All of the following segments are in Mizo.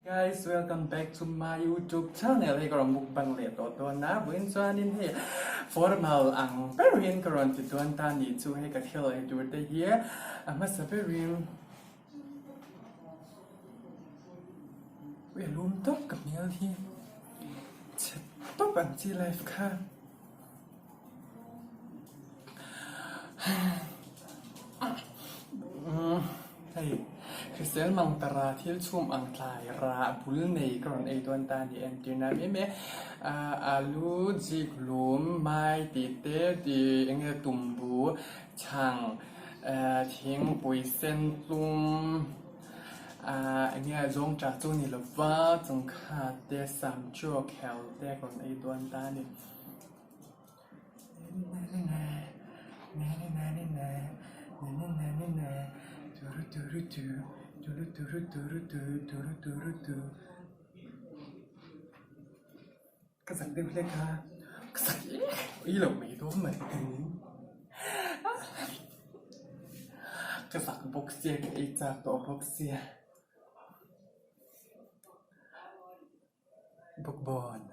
Guys welcome back to my youtube channel hei ka rawn mukbang leh tawh dawn a vawiin chuanin hei formal ang berin ka rawn ti dawn ta nih chu hei ka thil ei tur te hi a hmasa berin ui a lum tawp ka hmel hi chhe tawp ang chi life kha. Hei hrisel mang tara thil chhum ang tlai rah bul nei ka rawn ei dawn ta a ni entir nan em em alu jik lum mai tih te tih eng nge tumbu chhang thingpui sen tlum eng nge zawngṭah chu ni lova chungkha te sam chaw khel te ka rawn ei dawn ta a ni. Ka zak deuh hlek a, ka zak i lo mai dawn mai ka zak bawk sia ka ei chak tawh bawk sia. Bawkbawn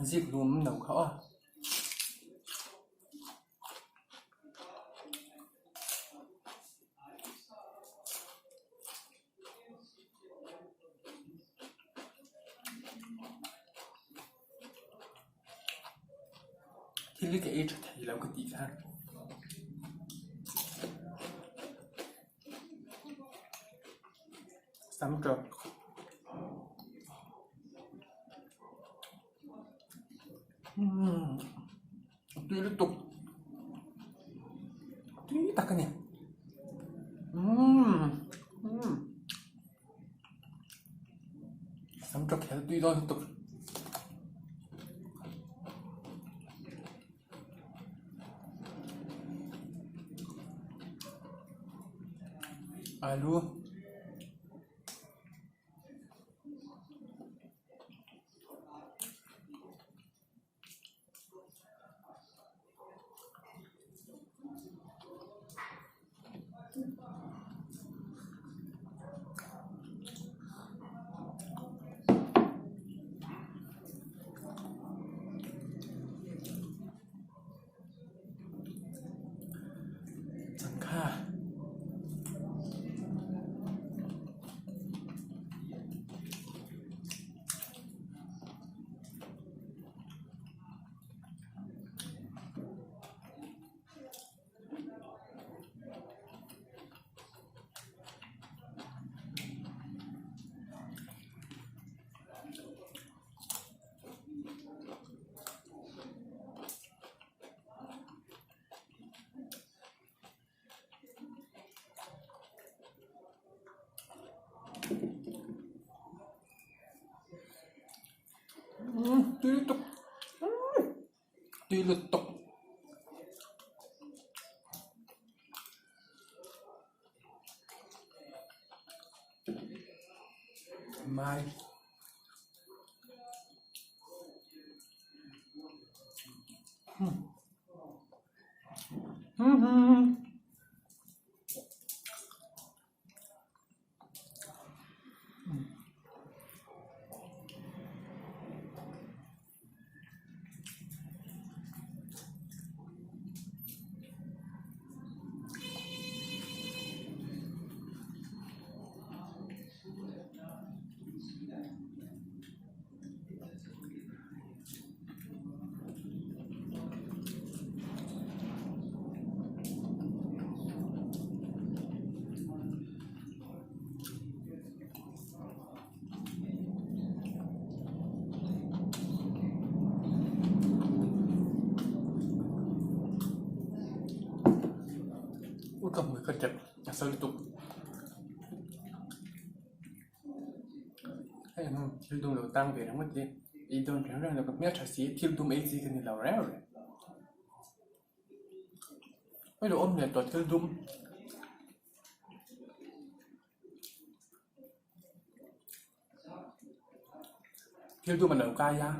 Zik lum no kha aw. Thil hi ka ei tha thei lo ka tih kha. Sam tawp. Tui lutuk tui tak a ni sam tawp kher tui dawn lutuk. Alu. Changkha. Tui lutuk tui lutuk mai. Ui ka hmui ka tep a sa lutuk. Hei ang thil dum lo tang ve ringawt hi. Ei dawn reng reng lo ka hmeltha si thil dum ei chi ka ni lo reng reng. Hei lo awm leh tawh thil dum. Thil dum a lo kai a.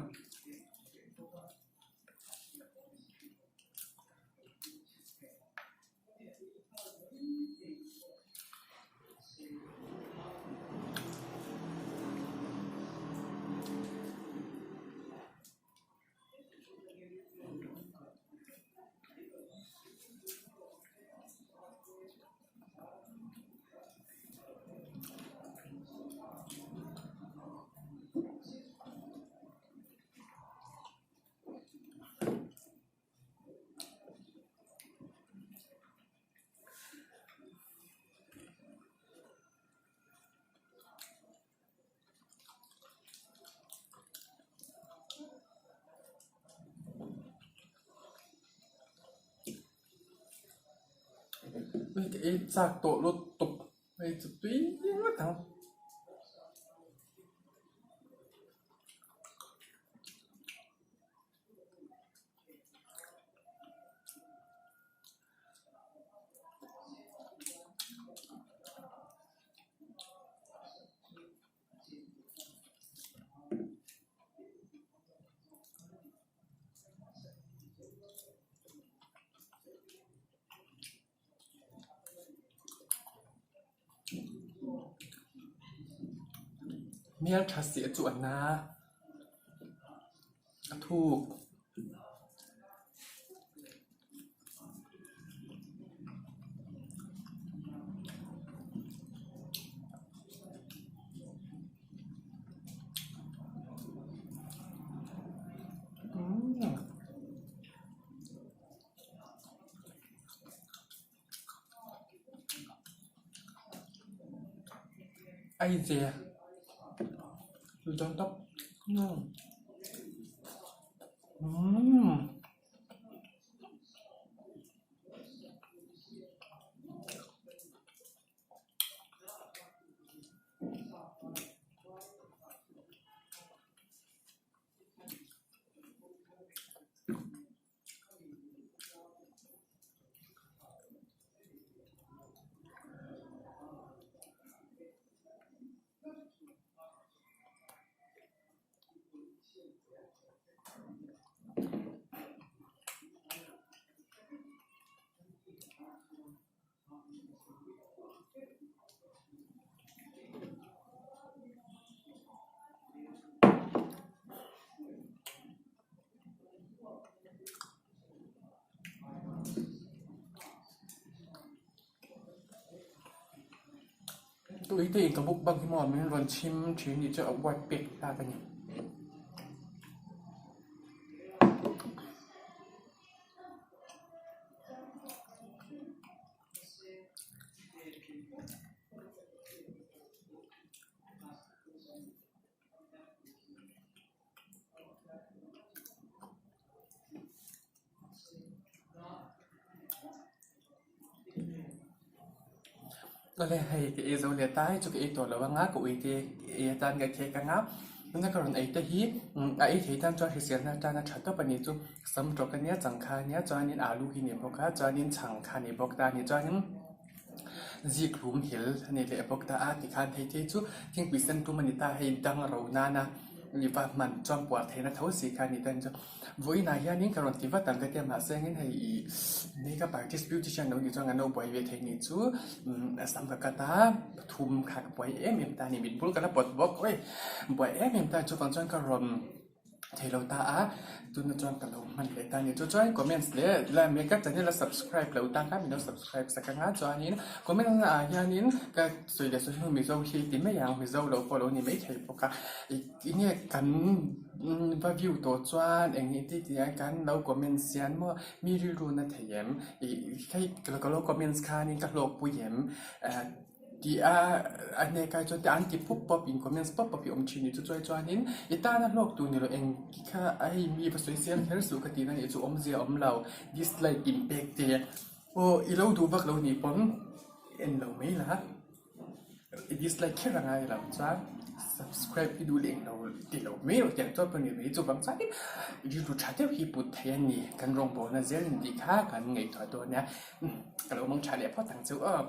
Ei chak tawh lutuk hei chu tui ngawt ang. Hmeltha siah chu a na a thuk. Ai ve tui dawn tawp umm. Tui te in ka buk bang hi maw min rawn chhim thin nih chu a white pek tlak a ni. Awle hei ka ei zo leh ta hi chu ka ei tawh lo anga ka ui te ei atan ka khek anga tuna ka rawn ei te hi a ei thei tan chuan hriselna atana tha tawp a ni chu sam tawk ania changkha ania chuanin alu hi a ni bawk a chuanin chhang kha a ni bawk ta a ni chuanin. Zik rum hel a ni leh bawk ta a tikhan hei te chu thingpui sen tum a ni ta hei dang ro nana i va hman chuan puar theihna tho si kha a ni ta chu vawiinah hianin ka rawn ti vat ang ka tia mahse engin hei ih makeup artist beautician lo nih chuan kan lo buai ve thei nih chu umm sam ka cut a pathum kha ka buai em em ta a ni mit bul ka la pawt bawk awih buai em em ta chuvang chuan ka rawn. Thei lo ta a, tuna chuan ka lo hman leh ta a ni. Chu chuan comments leh la makeup channel a subscribe lo tan khan min lo subscribe sak anga chuanin comment na ah hianin ka sawi leh sawi hnu Mizo hi ti mai ang Mizo lo pawh lo ni mai thei bawk a enge kan va view tawh chuan eng nge ti tih ah kan lo comments hian maw mi rilru na thei em ih hei ka lo comments khanin ka hlawkpui em eh. Tih a a hnek ai chuan an ti pawp pawp in comments pawp pawp hi awm thin ni chu chuai chuanin i tana hlawk tur ni lo eng ki kha a hei mi va sawi siam kher suh ka tih na nih chu awmzia a awm lo dislike in pek te aw i lo duh vak lo nih pawn en lo mai la i dislike kher a ngai lo chuan. Subscribe i duh leh englo ti lo mai rawh tiang chuan pawh ni mai chuvang chuanin rilru tha deuh hi put theih a ni. Kan rawngbawlna zel in tih kha kan ngaihtuah dawn nia. Ka lo mang tha leh phawt ang chu aw.